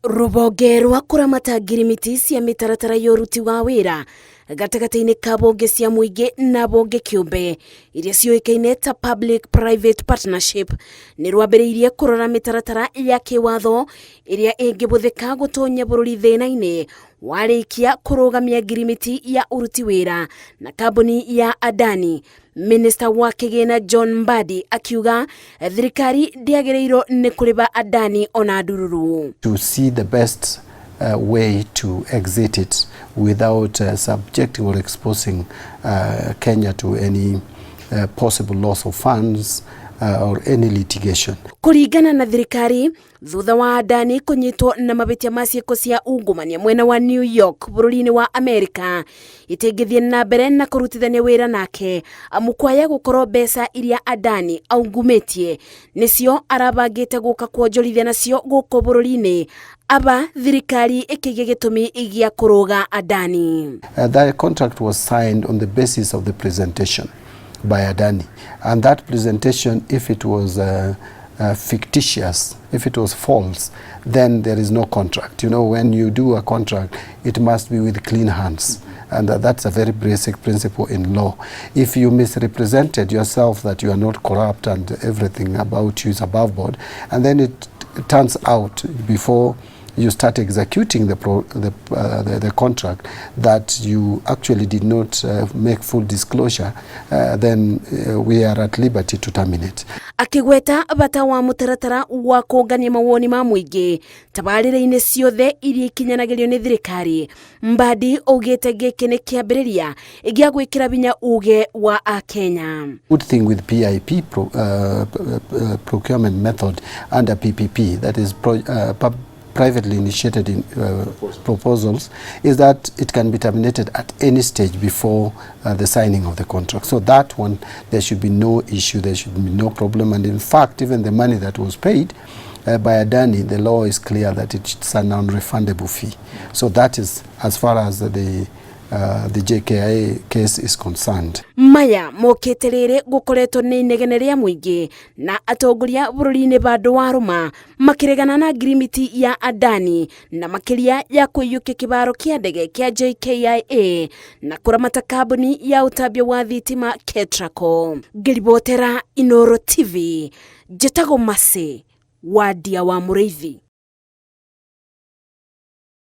Rũhonge rwa kũramata ngirimiti cia mĩtaratara ya ũruti wa wĩra gatagatĩ-inĩ ka honge cia mũingĩ na honge kĩũmbe iria ciũĩkaine ta Public Private Partnership nĩ rwambĩrĩirie kũrora mĩtaratara ya kĩwatho ĩrĩa ĩngĩhũthĩka gũtonya bũrũri thĩna-inĩ warĩkia kũrũgamia ngirimiti ya ũruti wĩra na kambuni ya Adani. Minista wa kĩgĩna John Mbadi akiuga thirikari ndĩagĩrĩirwo nĩ kũrĩba Adani ona ndururu. To see the best way to exit it without subjecting or exposing Kenya to any possible loss of funds or any litigation. Kũringana na thirikari, thutha wa Adani kũnyitwo na mabĩtia ma ciĩko cia ungumania mwena wa New York bũrũri-inĩ wa Amerika, itingĩthiĩ na mbere na kũrutithania wĩra nake amu kwaya gũkorwo mbeca iria Adani aungumĩtie nĩcio arabangĩte gũka kuonjorithia nacio gũkũ bũrũri-inĩ, aba thirikari ĩkĩgĩa gĩtũmi gĩa kũrũga Adani. That contract was signed on the basis of the presentation by Adani. And that presentation, if it was fictitious, if it was false, then there is no contract. When you do a contract, it must be with clean hands. And that's a very basic principle in law. If you misrepresented yourself that you are not corrupt and everything about you is above board, and then it turns out before you start executing the contract that you actually did not make full disclosure, then we are at liberty to terminate. Akĩgweta bata wa mũtaratara wa kũngania mawoni ma mũingĩ tabarĩra-inĩ ciothe iria ikinyanagĩrio nĩ thirikari, Mbadi augĩte gĩkĩ nĩ kĩambĩrĩria gĩa gwĩkĩra binya uge wa akenya. Good thing with PIP procurement method under PPP, that is privately initiated proposals, is that it can be terminated at any stage before the signing of the contract. So that one, there should be no issue, there should be no problem. And in fact, even the money that was paid by Adani, the law is clear that it's a non-refundable fee. So that is as far as the JKIA case is concerned. Maya mokĩte rĩrĩ gũkoretwo nĩ inegene rĩa mũingĩ na atongoria bũrũri-inĩ bandũ wa rũma makĩregana na ngirimiti ya Adani na makĩria ya kũiyũkia kĩbaro kĩa ndege kĩa JKIA na kũramata kambuni ya ũtambia wa thitima Ketraco. Ngĩribotera Inoro TV, njĩtagwo Mercy Wadia wa Mũrĩithi.